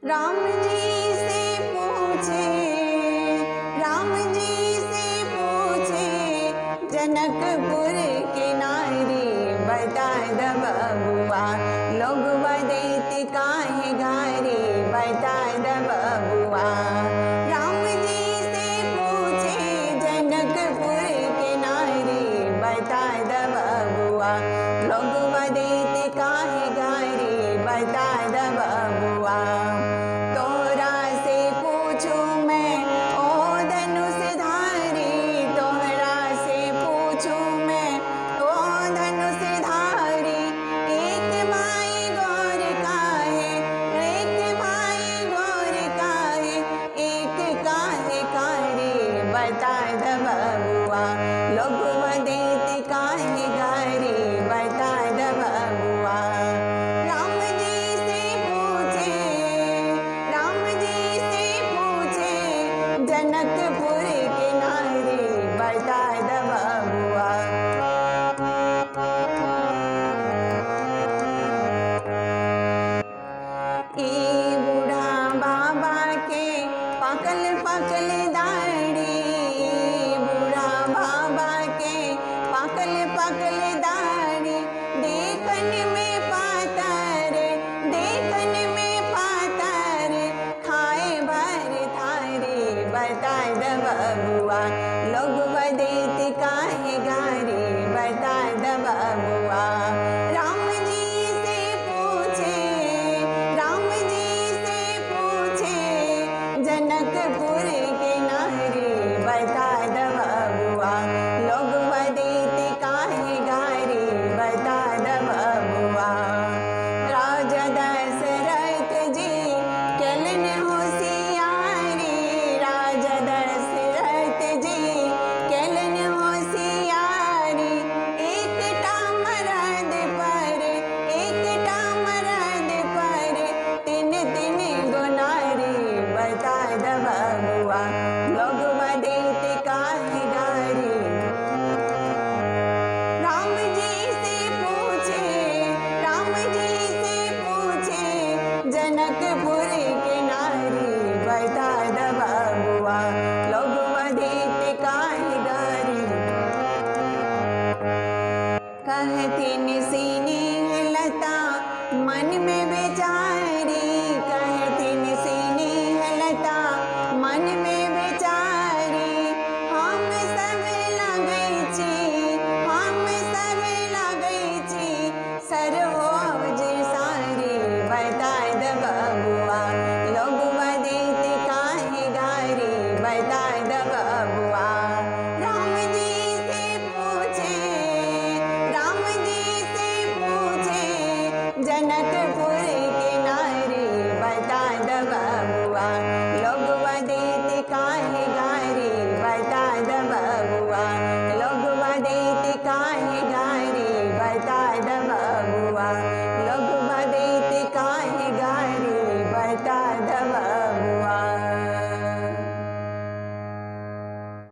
राम जी से पूछे, राम जी से पूछे, जनकपुर के नारी बता द बबुआ, लोग बदैत काहे गारी बता द बबुआ। राम जी से पूछे जनकपुर के नारी बता द बबुआ, लोग बदैत काहे गारी बता द बबुआ। तोरा से पूछूं मैं ओ धनुष धारी, तोहरा से पूछूं मैं ओ धनुष धारी, एक भाई गौर का है, एक भाई गौर का है, एक काहे कारी बता द बबुआ, लोग बदैत काहे गारी बता द बबुआ। राम जी से पूछे, राम जी से पूछे, जनकपुर के नारी बता द बबुआ। ई बूढ़ा बाबा के पाकल पाकल दाढ़ी, बूढ़ा बाबा के पाकल पाकल दाढ़ी, देखन में पातर, देखन में पातर, खाए भर थारी बता द बबुआ, लोग बदैत काहे गारी बता द बबुआ। राम जी से पूछे, राम जी से पूछे, जनकपुर के नारी बता द बबुआ, लोग बदैत काहे गारी बता द बबुआ। राजा दशरथ जी केलन होशियारी, राजा दशरथ जी केलन होशियारी, एकटा मरद पर, एकटा मरद पर, तीन तीन गो नारी बता द बबुआ, लोग बदैत काहे गारी। राम जी से पूछे, राम जी से पूछे, जनकपुर के